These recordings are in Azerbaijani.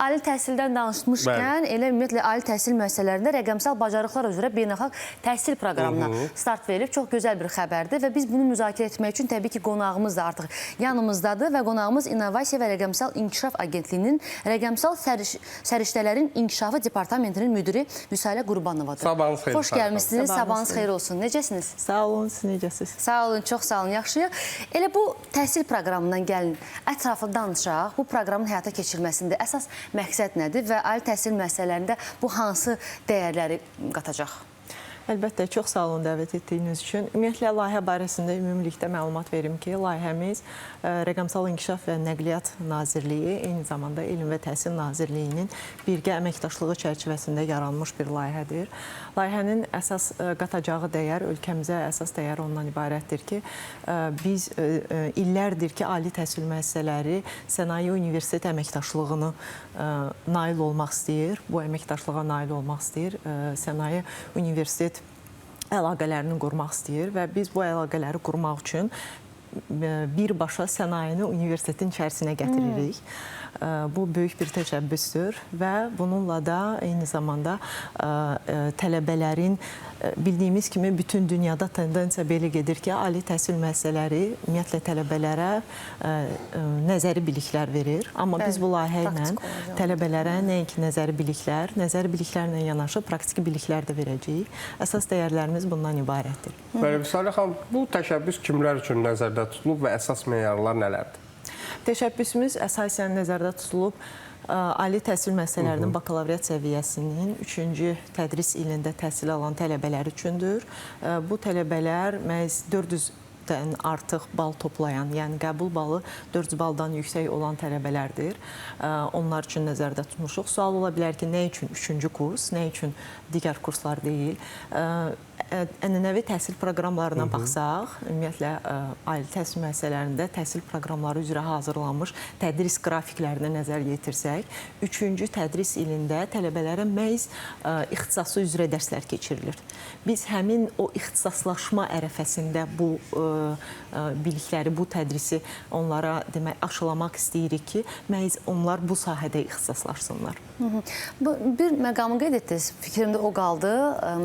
Ali təhsildən danışmışkən, elə ümumiyyətlə ali təhsil müəssisələrində rəqəmsal bacarıqlar üzrə beynəlxalq təhsil proqramına start verilib. Çox gözəl bir xəbərdir və biz bunu müzakirə etmək üçün təbii ki, qonağımız da artıq yanımızdadır və qonağımız İnnovasiya və Rəqəmsal İnkişaf Agentliyinin Rəqəmsal Səriştələrin İnkişafı Departamentinin müdiri Vüsalə Qurbanovadır. Sabahınız xeyir. Xoş gəlmişsiniz. Sabahınız xeyir olsun. Necəsiniz? Sağ olun, siz necəsiniz? Sağ olun, çox sağ olun. Yaxşıyıq. Elə bu təhsil proqramından gəlin ətraflı danışaq. Bu proqramın həyata keçirilməsində əsas məqsəd nədir və ali təhsil müəssisələrində bu hansı dəyərləri qatacaq? Əlbəttə, çox sağ olun dəvət etdiyiniz üçün. Ümumiyyətlə, layihə barəsində ümumilikdə məlumat verim ki, layihəmiz Rəqəmsal İnkişaf və Nəqliyyat Nazirliyi, eyni zamanda Elm və Təhsil Nazirliyinin birgə əməkdaşlığı çərçivəsində yaranmış bir layihədir. Layihənin əsas qatacağı dəyər, ölkəmizə əsas dəyər ondan ibarətdir ki, biz illərdir ki, ali təhsil müəssisələri sənaye universitet əməkdaşlığını nail olmaq istəyir. Bu əməkdaşlığa nail olmaq istəyir. Sənaye universitet əlaqələrini qurmaq istəyir və biz bu əlaqələri qurmaq üçün birbaşa sənayeni universitetin içərisinə gətiririk. Bu böyük bir təşəbbüsdür və bununla da eyni zamanda tələbələrin bildiyimiz kimi bütün dünyada tendensiya belə gedir ki, ali təhsil müəssisələri ümumiyyətlə tələbələrə nəzəri biliklər verir. Amma biz bu layihə ilə tələbələrə nəinki nəzəri biliklər, nəzəri biliklərlə yanaşı praktiki biliklər də verəcəyik. Əsas dəyərlərimiz bundan ibarətdir. Bəli, Vüsalə xanım, bu təşəbbüs kimlər üçün nəzərdə tutulub və əsas meyarlar nələrdir? Təşəbbüsümüz əsasən nəzərdə tutulub ali təhsil müəssisələrinin bakalavriat səviyyəsinin 3-cü tədris ilində təhsil alan tələbələr üçündür. Bu tələbələr məhz 400-dən artıq bal toplayan, yəni qəbul balı 400 baldan yüksək olan tələbələrdir. Onlar üçün nəzərdə tutmuşuq. Sual ola bilər ki, nə üçün 3-cü kurs, nə üçün digər kurslar deyil? Ənənəvi təhsil proqramlarına baxsaq, ümumiyyətlə ali təhsil müəssisələrində təhsil proqramları üzrə hazırlanmış tədris qrafiklərinə nəzər yetirsək, 3-cü tədris ilində tələbələrə məhz ixtisası üzrə dərslər keçirilir. Biz həmin o ixtisaslaşma ərəfəsində bu bilikləri, bu tədrisi onlara demək aşılamaq istəyirik ki, məhz onlar bu sahədə ixtisaslaşsınlar. Bu bir məqamı qeyd etdiniz, fikrimdə o qaldı.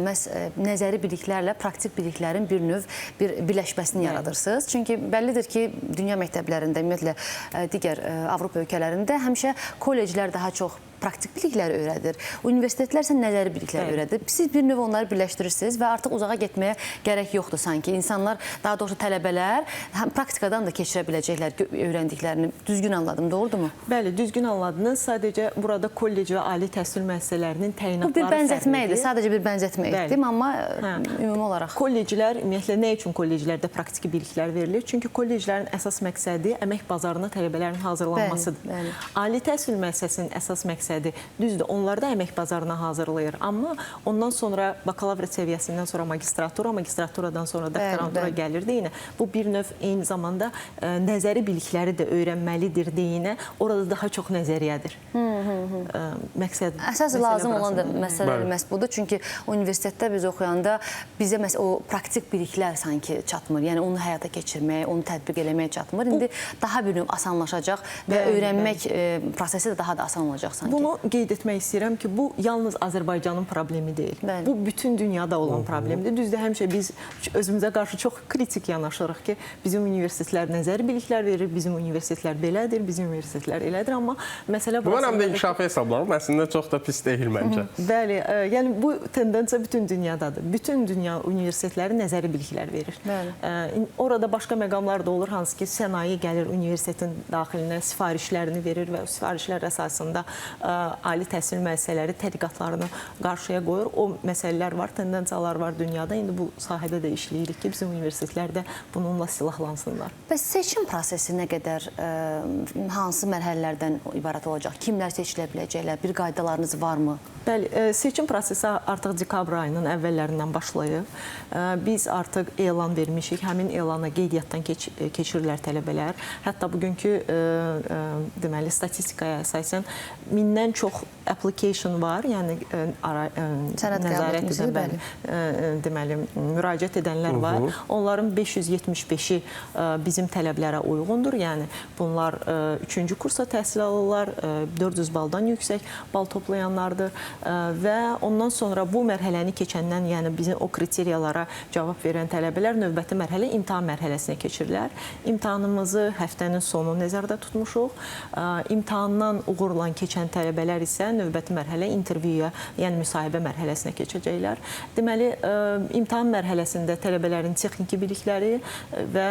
Məhz nəzəri biliklərlə praktik biliklərin bir növ bir birləşməsini yaradırsınız. Çünki bəllidir ki, dünya məktəblərində, ümumiyyətlə digər Avropa ölkələrində həmişə kolleclər daha çox praktik bilikləri öyrədir. Universitetlər isə nəzəri bilikləri öyrədir. Siz bir növ onları birləşdirirsiniz və artıq uzağa getməyə gərək yoxdur sanki. İnsanlar, daha doğrusu tələbələr həm praktikadan da keçirə biləcəklər öyrəndiklərini. Düzgün anladım, doğrudurmu? Bəli, düzgün anladınız. Sadəcə burada kollec və ali təhsil müəssisələrinin təyinatları Bu bir bənzətmə idi, sadəcə bir bənzətmə etdim, amma ümumi olaraq. Kolleclər, ümumiyyətlə, nə üçün kolleclərdə praktiki biliklər verilir? Çünki kolleclərin əsas məqsədi əmək bazarına tələbələrin hazırlanmasıdır. Bəli, bəli. Ali təhsil müəssisəsinin əsas məqsədi, düzdür, onlar da əmək bazarına hazırlayır. Amma ondan sonra bakalavriat səviyyəsindən sonra magistratura, magistraturadan sonra doktorantura gəlir deyinə. Bu bir növ eyni zamanda nəzəri bilikləri də öyrənməlidir deyinə. Orada daha çox nəzəriyyədir. Məqsəd əsas lazım olan da məsələ məhz budur. Çünki universitetdə biz oxuyanda bizə məhz o praktik biliklər sanki çatmır. Yəni onu həyata keçirmək, onu tətbiq eləmək çatmır. İndi daha bir növ asanlaşacaq və öyrənmək prosesi də daha da asan olacaq sanki. Bunu qeyd etmək istəyirəm ki, bu yalnız Azərbaycanın problemi deyil. Bəli. Bu bütün dünyada olan problemdir. Düzdür, həmişə biz özümüzə qarşı çox kritik yanaşırıq ki, bizim universitetlər nəzəri biliklər verir, bizim universitetlər belədir, bizim universitetlər elədir, amma məsələ bu mənəm də inkişafı hesablanır, əslində çox da pis deyil məncə. Bəli, yəni bu tendensiya bütün dünyadadır. Bütün dünya universitetləri nəzəri biliklər verir. Bəli. Orada başqa məqamlar da olur, hansı ki, sənaye gəlir universitetin daxilinə, sifarişlərini verir və o sifarişlər əsasında ali təhsil müəssisələri tədqiqatlarını qarşıya qoyur. O məsələlər var, tendensiyalar var dünyada. İndi bu sahədə də işləyirik ki, bizim universitetlər də bununla silahlansınlar. Bəs seçim prosesi nə qədər, hansı mərhələlərdən ibarət olacaq? Kimlər seçilə biləcəklər? Bir qaydalarınız varmı? Bəli, seçim prosesi artıq dekabr ayının əvvəllərindən başlayıb. Biz artıq elan vermişik. Həmin elana qeydiyyatdan keçirirlər tələbələr. Hətta bugünkü deməli statistikaya əsasən 1000-dən 1000-dən çox application var, yəni sənəd nəzarət edən, bəli, deməli müraciət edənlər var. Onların 575-i bizim tələblərə uyğundur. Yəni bunlar 3-cü kursa təhsil alırlar, 400 baldan yüksək bal toplayanlardır və ondan sonra bu mərhələni keçəndən, yəni bizim o kriteriyalara cavab verən tələbələr növbəti mərhələ imtahan mərhələsinə keçirlər. İmtahanımızı həftənin sonu nəzərdə tutmuşuq. İmtahandan uğurla keçən tələbələr isə növbəti mərhələ intervyuya, yəni müsahibə mərhələsinə keçəcəklər. Deməli, imtahan mərhələsində tələbələrin texniki bilikləri və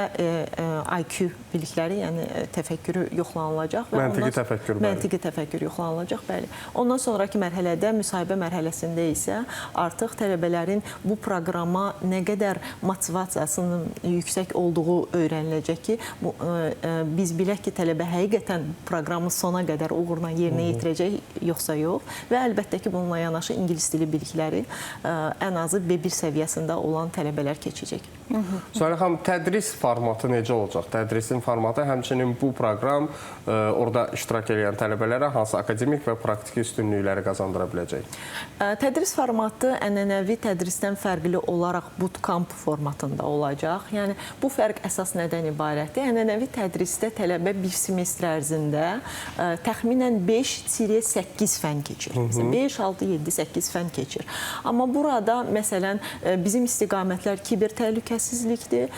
IQ bilikləri, yəni təfəkkürü yoxlanılacaq. Və məntiqi təfəkkür, bəli. Məntiqi təfəkkür yoxlanılacaq, bəli. Ondan sonraki mərhələdə, müsahibə mərhələsində isə artıq tələbələrin bu proqrama nə qədər motivasiyasının yüksək olduğu öyrəniləcək ki, bu, biz bilək ki, tələbə həqiqətən proqramı sona qədər uğurla yerinə yetirəcək, yoxsa yox. Və əlbəttə ki, bununla yanaşı ingilis dili bilikləri ən azı B1 səviyyəsində olan tələbələr keçəcək. Salih xanım, tədris formatı necə olacaq? Tədrisin formatı, həmçinin bu proqram orada iştirak edən tələbələrə hansı akademik və praktiki üstünlükləri qazandıra biləcək? Tədris formatı ənənəvi tədrisdən fərqli olaraq bootcamp formatında olacaq. Yəni bu fərq əsas nədən ibarətdir? Ənənəvi tədrisdə tələbə bir semestr ərzində təxminən 5-8 fən keçir. Məsələn, 5, 6, 7, 8 fən keçir. Amma burada məsələn bizim istiqamətlər kiber təhlükəsizlikdir,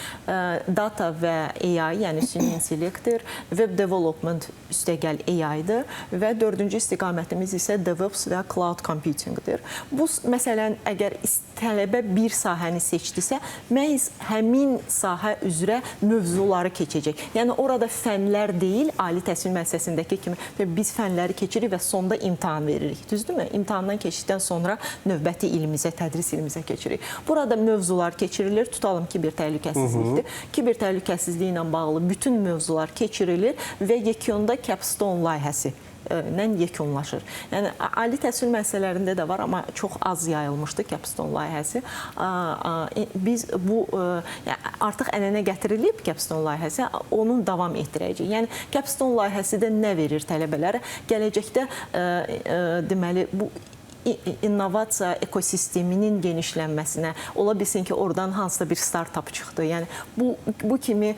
data və AI, yəni süni intellektdir, web development üstəgəl AI-dir və dördüncü istiqamətimiz isə DevOps və cloud computing-dir. Bu məsələn, əgər tələbə bir sahəni seçdisə, məhz həmin sahə üzrə mövzuları keçəcək. Yəni orada fənlər deyil, ali təhsil müəssisəsindəki kimi biz fənləri keçirik və sonda imtahan veririk. Düzdürmü? İmtahandan keçdikdən sonra növbəti ilimizə, tədris ilimizə keçirik. Burada mövzular keçirilir. Tutalım kiber təhlükəsizlikdir. Kiber təhlükəsizliyi ilə bağlı bütün mövzular keçirilir və yekunda capstone layihəsi yekunlaşır. Yəni ali təhsil müəssisələrində də var, amma çox az yayılmışdı capstone layihəsi. Biz bu artıq ənənə gətirilib capstone layihəsi, onun davam etdirəcəyik. Yəni capstone layihəsi də nə verir tələbələrə? Gələcəkdə deməli bu innovasiya ekosisteminin genişlənməsinə, ola bilsin ki, oradan hansısa bir startap çıxdı. Yəni bu kimi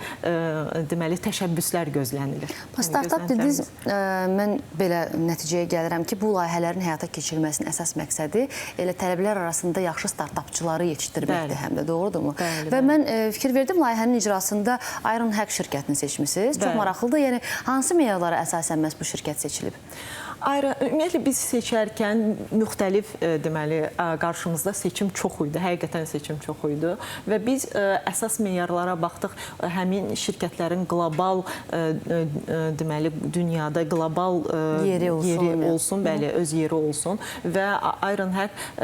deməli təşəbbüslər gözlənilir. Startap dediniz, mən belə nəticəyə gəlirəm ki, bu layihələrin həyata keçirilməsinin əsas məqsədi elə tələbələr arasında yaxşı startapçıları yetişdirməkdir həm də, doğrudurmu? Bəli, və mən fikir verdim, layihənin icrasında Ironhack şirkətini seçmisiniz. Çox maraqlıdır. Yəni hansı meyarlara əsasən məhz bu şirkət seçilib? Ümumiyyətlə biz seçərkən müxtəlif deməli qarşımızda seçim çox idi. Həqiqətən seçim çox idi və biz əsas meyarlara baxdıq. Həmin şirkətlərin qlobal deməli dünyada qlobal yeri olsun, bəli, öz yeri olsun və Ironhack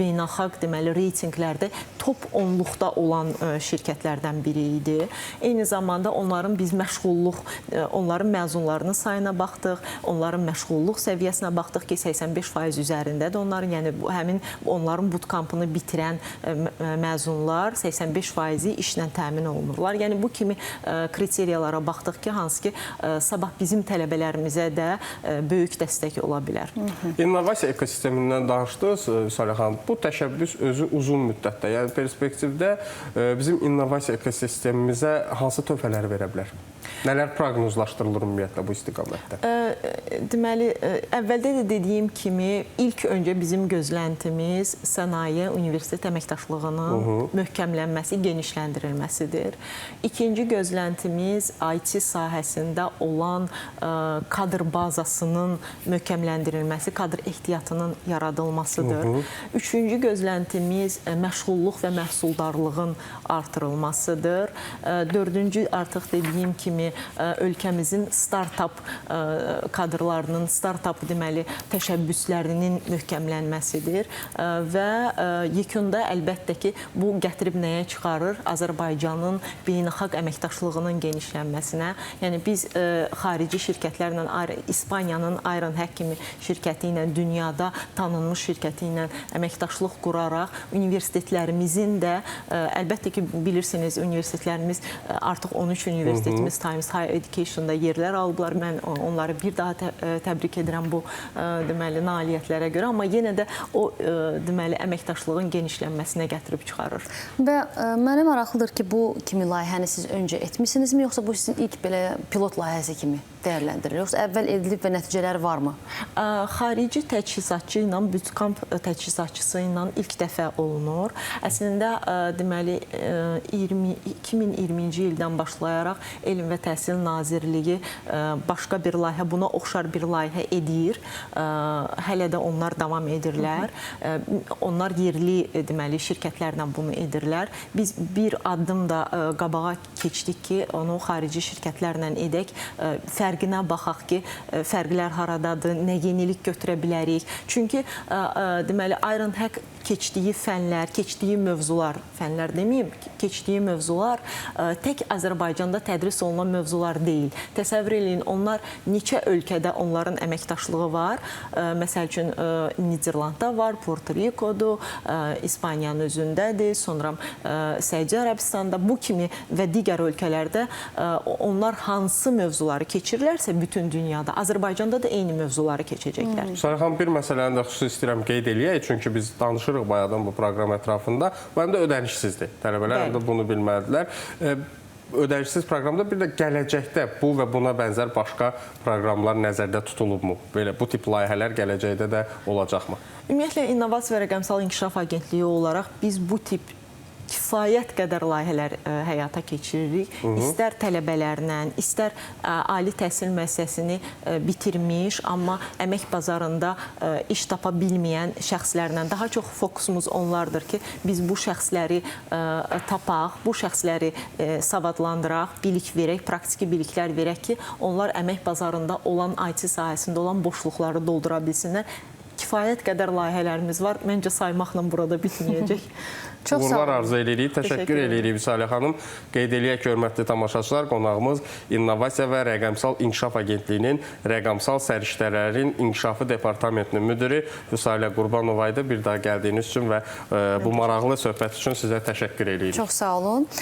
beynəlxalq deməli reytinqlərdə top 10-luqda olan şirkətlərdən biri idi. Eyni zamanda onların biz məşğulluq, onların məzunlarının sayına baxdıq, onların məşğulluq səviyyəsinə baxdıq ki, 85% üzərindədir onların, yəni həmin onların bootcampını bitirən məzunlar 85%-i işlə təmin olunurlar. Yəni bu kimi kriteriyalara baxdıq ki, hansı ki sabah bizim tələbələrimizə də böyük dəstək ola bilər. İnnovasiya ekosistemindən danışdınız, Salih xanım. Bu təşəbbüs özü uzun müddətdə, yəni perspektivdə bizim innovasiya ekosistemimizə hansı töhfələr verə bilər? Nələr proqnozlaşdırılır ümumiyyətlə bu istiqamətdə? Deməli, əvvəldə də dediyim kimi, ilk öncə bizim gözləntimiz sənaye, universitet əməkdaşlığının möhkəmlənməsi, genişləndirilməsidir. İkinci gözləntimiz IT sahəsində olan kadr bazasının möhkəmləndirilməsi, kadr ehtiyatının yaradılmasıdır. Üçüncü gözləntimiz məşğulluq və məhsuldarlığın artırılmasıdır. Dördüncü, artıq dediyim kimi, ölkəmizin startap kadrlarının, startap deməli təşəbbüslərinin möhkəmlənməsidir və yekunda əlbəttə ki, bu gətirib nəyə çıxarır? Azərbaycanın beynəlxalq əməkdaşlığının genişlənməsinə. Yəni biz xarici şirkətlərlə, İspaniyanın Ironhack kimi şirkəti ilə, dünyada tanınmış şirkəti ilə əməkdaşlıq quraraq universitetlərimizin də, əlbəttə ki, bilirsiniz, universitetlərimiz artıq 13 universitetimiz Times Higher Education-da yerlər alıblar. Mən onları bir daha təbrik edirəm bu deməli nailiyyətlərə görə, amma yenə də o deməli əməkdaşlığın genişlənməsinə gətirib çıxarır. Və mənə maraqlıdır ki, bu kimi layihəni siz öncə etmisinizmi, yoxsa bu sizin ilk belə pilot layihəsi kimi dəyərləndirilir? Yoxsa əvvəl edilib və nəticələr varmı? Xarici təchizatçı ilə, bootcamp təchizatçısı ilə ilk dəfə olunur. Əslində deməli 2020-ci ildən başlayaraq Elm və Təhsil Nazirliyi başqa bir layihə, buna oxşar bir layihə edir. Hələ də onlar davam edirlər. Onlar yerli deməli şirkətlərlə bunu edirlər. Biz bir addım da qabağa keçdik ki, onu xarici şirkətlərlə edək. Fərqinə baxaq ki, fərqlər haradadır, nə yenilik götürə bilərik. Çünki deməli Ironhack keçdiyi fənlər, keçdiyi mövzular, fənlər deməyim, keçdiyi mövzular tək Azərbaycanda tədris olunan mövzular deyil. Təsəvvür eləyin, onlar neçə ölkədə onların əməkdaşlığı var. Məsəl üçün Niderlandda var, Porto Rikodur, İspaniyanın özündədir, sonra Səudiyyə Ərəbistanda, bu kimi və digər ölkələrdə onlar hansı mövzuları keçirlərsə bütün dünyada, Azərbaycanda da eyni mövzuları keçəcəklər. Saray xanım, bir məsələni də xüsusi istəyirəm qeyd eləyək, çünki biz danışırıq bayaqdan bu proqram ətrafında. Bu həm də ödənişsizdir. Tələbələr həm də bunu bilməlidirlər. Ödənişsiz proqramda bir də gələcəkdə bu və buna bənzər başqa proqramlar nəzərdə tutulubmu? Belə bu tip layihələr gələcəkdə də olacaqmı? Ümumiyyətlə, İnnovasiya və Rəqəmsal İnkişaf Agentliyi olaraq biz bu tip kifayət qədər layihələr həyata keçiririk. İstər tələbələrlə, istər ali təhsil müəssisəsini bitirmiş, amma əmək bazarında iş tapa bilməyən şəxslərlə. Daha çox fokusumuz onlardır ki, biz bu şəxsləri tapaq, bu şəxsləri savadlandıraq, bilik verək, praktiki biliklər verək ki, onlar əmək bazarında olan IT sahəsində olan boşluqları doldura bilsinlər. Kifayət qədər layihələrimiz var. Məncə saymaqla burada bitməyəcək. Çox sağ Uğurlar olun. arzu edirik. Təşəkkür edirik Vüsalə xanım. Qeyd eləyək ki, hörmətli tamaşaçılar, qonağımız İnnovasiya və Rəqəmsal İnkişaf Agentliyinin Rəqəmsal Səriştələrin İnkişafı Departamentinin müdiri Vüsalə Qurbanova idi. Bir daha gəldiyiniz üçün və bu maraqlı söhbət üçün sizə təşəkkür edirik. Çox sağ olun.